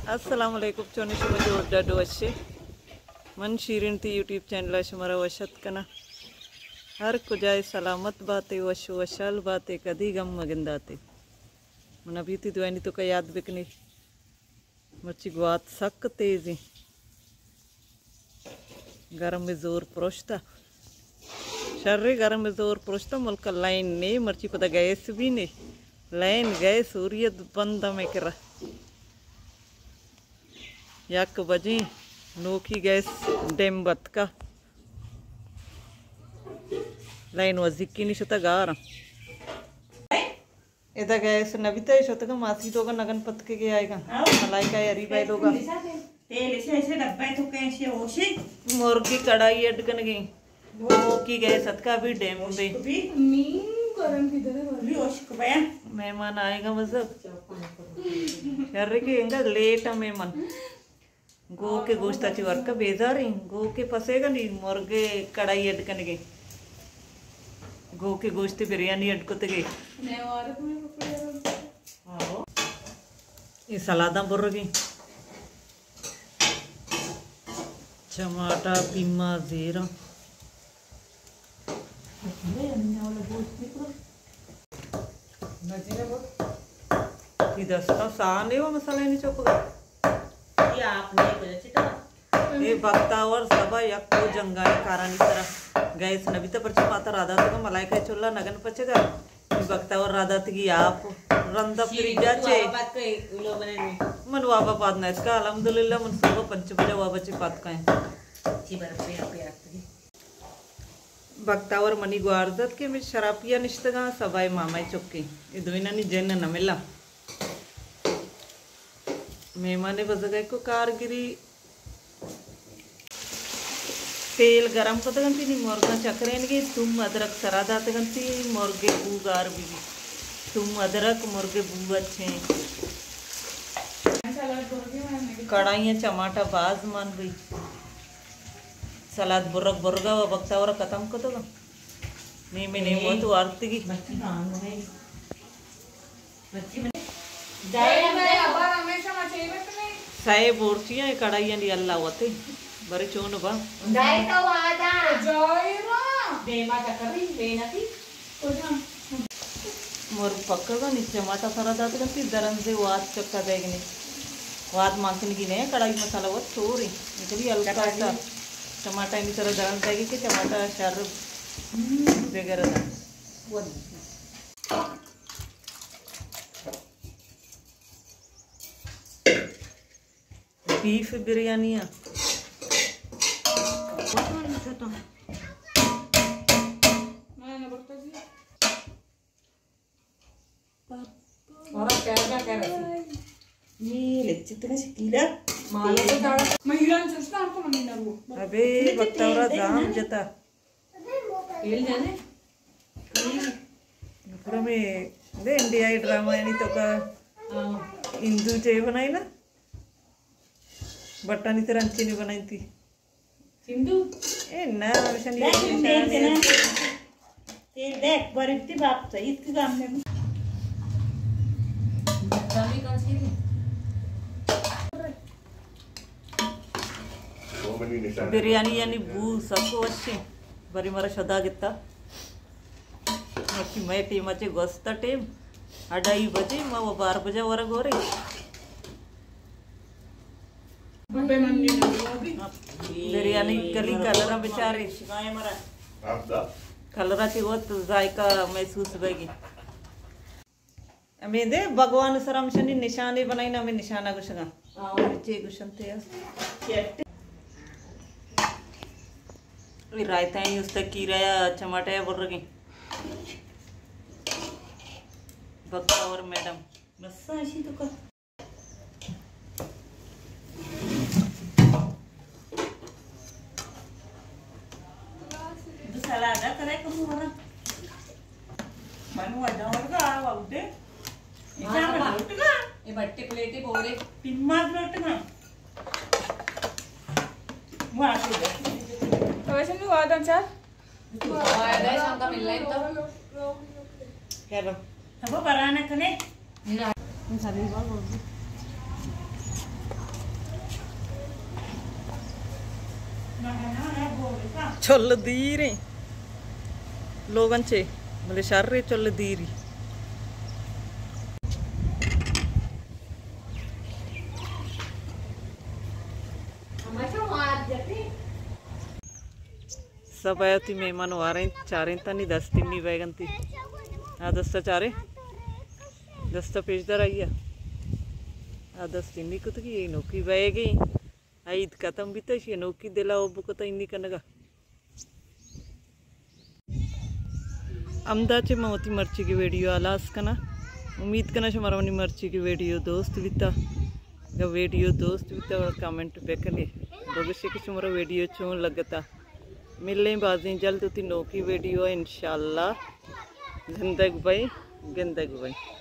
السلام علیکم، چون شما؟ جوڑ ڈڈ وشے؟ من شیرین تی یوٹیوب چینل ءَ شمارا وش اتک کناں۔ ہر کجائے سلامت باتے، وش و وشحال باتے، کدی غم مگنداتے۔ من ابھی تی دوائنی تو کا یاد بکنی۔ مرچی گوات سک تیزیں۔ گرم زور پروشتا۔ شر گرم زور پروشتا، ملک لائن نے، مرچی پدا گیس بھی نے۔ لائن گیس اوریت بند ہمیں کرا۔ یک بجیں نوکی گیس ڈیم بتکا۔ لائن وزیکی نی شتا گارا۔ ادا گیس نبیتا، شتگا ماسی لوگا نگن پتکے گے آئیگا۔ ہاں۔ ملائکہ یری بھائی لوگا۔ تیل ایسے، ایسے ڈبہ تو کہیں سے ہوشی۔ مرگی کڑائی اڈ کنگی۔ نوکی گیس اتکا بھی ڈیم بے۔ مین گرم کی طرح۔ بھی ہوشک بیا۔ مہمان آئیگا مذہب۔ شر کے انگا لیٹ ہے مہمان۔ گوکے گوشت ءَ چہ ورکا بیزاریں۔ گوکے پسے گنی مرگے کڑائی اڈ کنگے۔ گوکے گوشت بریانی اڈ کتگے۔ اے سلاداں برگیں۔ چماٹا، پیما، زیراں۔ تی دستا ساہ نیو مسالہ نی چوکگا۔ اے آپ نے کجا چیتا؟ اے بختاور سبا یک کو جنگانی کارانی طرح گیس نبیتا، پرچہ ماتا راداتگا ملائکہ چلا نگن پچگا۔ اے بختاور راداتگی آپ رندا فریجا چے۔ من وابا پاد نہ اتکا، الحمدللہ من صبح پنچ بجے وابا چے پاد کائیں۔ بختاور منی گوارزت کہ من شراپیا نشتگاں، سبا ءِ مامائے چکے۔ اے دوئینانی جن نہ ملا۔ مہمانے بزگا کو کارگری۔ تیل گرم کتگ انتی، نی مرگاں چکرینگی، توم ادرک سرا داتگ انتی، مرگے بو گار بی بی۔ توم ادرک مرگے بو اچھیں۔ کڑاہیاں چماٹا باز مان بی۔ سلاد برگ برگا و بختاور ختم کتگ۔ نیمے نیم وت وارتگی۔ سئے بورچیاں اے کڑاہیانی اللہ وتے۔ برے چون با۔ مرگ پکگ ءَ نی، چماٹا سرا داتگ انت، درنزے وات چکا دئیگ نی۔ وات مانکنگی نہ، کڑاہی مسالہ وت چوریں۔ نکلی ہلکا سا چماٹا انی سرا درنز دئیگی کہ چماٹا شر بگر دا۔ بیف بریانی ءَ۔ اور اب کیا کیا کہہ رہا تھی؟ یہ لچتنا شکیلا۔ مالو تو داڑا۔ میں ایران چوشتا ہم تو منی نہ رو۔ ابے بختاورا زام جتا۔ تیل جانے؟ پورا میں دے انڈیا ای ڈرامہ یعنی تو کا ہاں۔ ہندو چے بنائی نا؟ بٹانی ترنچی نہیں بنائی تھی۔ سندو؟ اے نہ، ہمیشہ نہیں دیکھ، بنائی تیل تھی۔ دینا۔ تیل دیکھ، بری بتی باپ تو، اتکی گام میں۔ بٹانی کون سی تھی؟ بریانی یعنی بو سک وشیں، بری مرا شدا گتا۔ مرچی مئے ٹیم اچے گوستا ٹیم، اڑائی بجے، ما وہ بار بجے ورا گورے۔ بریانی کلی کلرا بچارے۔ کلرا چی وقت ذائقہ محسوس بیگی۔ ہمیں دے بھگوان سر ہمشنی نشانے بنائی نا، ہمیں نشانہ گوشگا۔ ہاں۔ چے گوشنتے است؟ اے رائتا ہی است، کیرا یا چماٹا یا برگی۔ بختاور میڈم۔ بس ایشی تو کا۔ دو سلاد کرے کم ورا۔ منو وجہ ورگا آ وگدے۔ ہاں، ایسا میں سبا۔ لوٹگا۔ اے بٹے پلیٹے بورے۔ ٹیما لوٹگا۔ وہ آتے دے۔ تو ویسے بھی وعدہ چار۔ چل دیریں لوگن چے، بلے شر چل دیری۔ سبا وتی مہمان واریں، چاریں تانی دستینی بیگنتی۔ آ دستا چارے، دستا پیش دار آئیا۔ آ دستینی کتگی، اے نوکی بیگی۔ عید ختم بیتا، اشی نوکی دلا او بکتا انی کنگا۔ ہمدا چہ من وتی مرچیگی ویڈیو ہلاس کناں۔ امید کناں شمارا منی مرچیگی ویڈیو دوست بیتا۔ اگاں ویڈیو دوست بیتا، گڑا کمنٹ بکنے۔ بگوشے کہ شمارا ویڈیو چون لگتا۔ ملیں بازیں جلد وتی نوکی ویڈیو انشاءاللہ۔ زندگ بئے، گندگ بئے۔